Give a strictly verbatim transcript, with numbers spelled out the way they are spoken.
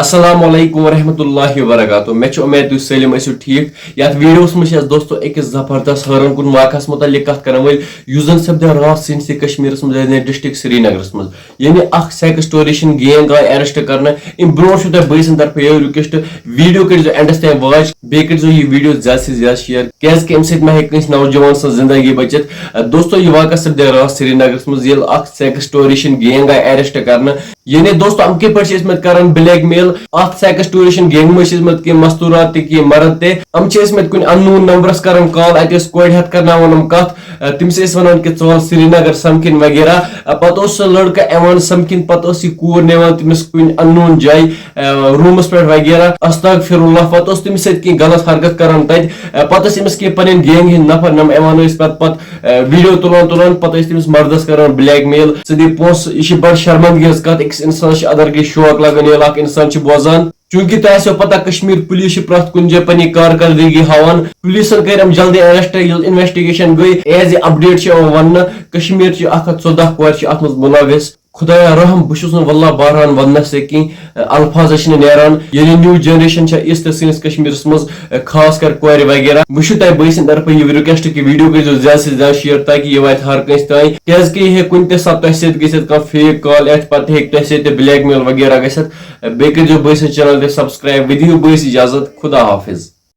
السلام علیکم ورحمۃ اللہ وبرکاتہ۔ مےٚ چھِ اُمید تُہۍ سٲلِم ٲسِو ٹھیٖک۔ یَتھ ویٖڈیوَس منٛز چھِ اَسہِ دوستو أکِس زبردست حٲران کُن واقعَس مُتعلِق کَتھ کَرَن وٲلۍ، یُس زَن سَپدیو راتھ سٲنِسٕے کشمیٖرَس منٛز، یعنی ڈسٹرکٹ سرینگرَس منٛز۔ یعنی اَکھ سیکسٹوریشن گینگ آیہِ اریسٹ کرنہٕ۔ اَمہِ برونٛٹھ چھُو تۄہہِ بٲے سٕنٛدِ طرفہٕ یِہوٚے رِکویسٹ، ویٖڈیو کٔرۍزیو اینڈَس تام واچ، بیٚیہِ کٔرۍزیو یہِ ویٖڈیو زیادٕ سے زیادٕ شیئر، کیٛازِکہِ اَمہِ سۭتۍ ما ہیٚکہِ کٲنٛسہِ نوجوان سٕنٛز زندگی بٔچِتھ۔ دوستو، یہِ واقعہ سَپدیو راتھ سرینگرَس منٛز، ییٚلہِ اَکھ سیکسٹوریشن گینگ آیہِ اریسٹ کرنہٕ۔ یعنی دوستو، یِم کِتھ پٲٹھۍ چھِ ٲسمٕتۍ کران بلیک میل؟ اَتھ سیکسٹوریشن گینگ منٛز چھِ ٲسمٕتۍ کینٛہہ مستوٗرات تہِ، کینٛہہ مرد تہِ۔ یِم چھِ ٲسمٕتۍ کُنہِ اننون نمبرس کران کال، اَتہِ ٲسۍ کورِ ہٮ۪تھ کرناوان یِم کتھ۔ آ، تٔمِس ٲسۍ ونان کہِ ژٕ وَل سرینگر سمکھِنۍ وغیرہ۔ آ، پتہٕ اوس سُہ لڑکہٕ یِوان سمکھِنۍ، پتہٕ ٲس یہِ کوٗر نِوان تٔمِس کُنہِ اننون جایہِ، آ، روٗمس پٮ۪ٹھ وغیرہ۔ استغفر اللہ، پتہٕ اوس تٔمِس سۭتۍ کینٛہہ غلط حرکت کران تتہِ۔ آ، پتہٕ ٲسۍ أمِس کینٛہہ پنٕنۍ گینگ ہٕنٛدۍ نفر، یِم یِوان ٲسۍ پتہٕ پتہٕ آ، ویٖڈیو تُلان تُلان پتہٕ ٲسۍ تٔمِس مردس کران بلیک میل، ژٕ دِ پونٛسہٕ۔ یہِ چھِ بڑٕ شرمندگی ہٕنٛز کتھ، أکِس انسانس چھِ اندر کِنۍ شوق لگان، ییٚلہِ اکھ انسان چھُ بوزان۔ چوٗنٛکہِ تۄہہِ آسیو پتہ، کشمیر پُلیٖس چھِ پرٛٮ۪تھ کُنہِ جایہِ پنٕنۍ کارکردگی ہاوان۔ پُلیٖسن کٔرۍ یِم جلدی اریسٹ، ییٚلہِ انویسٹیگیشن گٔے، ایز اے اپڈیٹ چھِ یِوان وننہٕ، کشمیر چہِ اکھ ہتھ ژۄدہ کورِ چھِ اتھ منٛز مُلوث۔ خدایا رحم، بہٕ چھُس نہٕ واللہ بہران وننس تہِ کینٛہہ، الفاظ چھِ نہٕ نیران۔ یعنی نیو جنریشن چھےٚ یِژھ تہِ سٲنِس کشمیٖرس منٛز، خاص کر کورِ وغیرہ۔ وۄنۍ چھُ تۄہہِ بٲے سٕنٛدِ طرفہٕ یہِ رِکویسٹ کہِ ویٖڈیو کٔرۍزیو زیادٕ سے زیادٕ شیئر، تاکہِ یہِ واتہِ ہر کٲنٛسہِ تام، کیٛازِکہِ یہِ ہیٚکہِ کُنہِ تہِ ساتہٕ تۄہہِ سۭتۍ گٔژھِتھ کانٛہہ فیک کال یِتھ، پتہٕ ہیٚکہِ تۄہہِ سۭتۍ تہِ بلیک میل وغیرہ گٔژھِتھ۔ بیٚیہِ کٔرۍزیو بٲے سٕنٛز چینل تہِ سبسکرایب۔ وۄنۍ دِیِو بٲیِس اجازت، خدا حافظ۔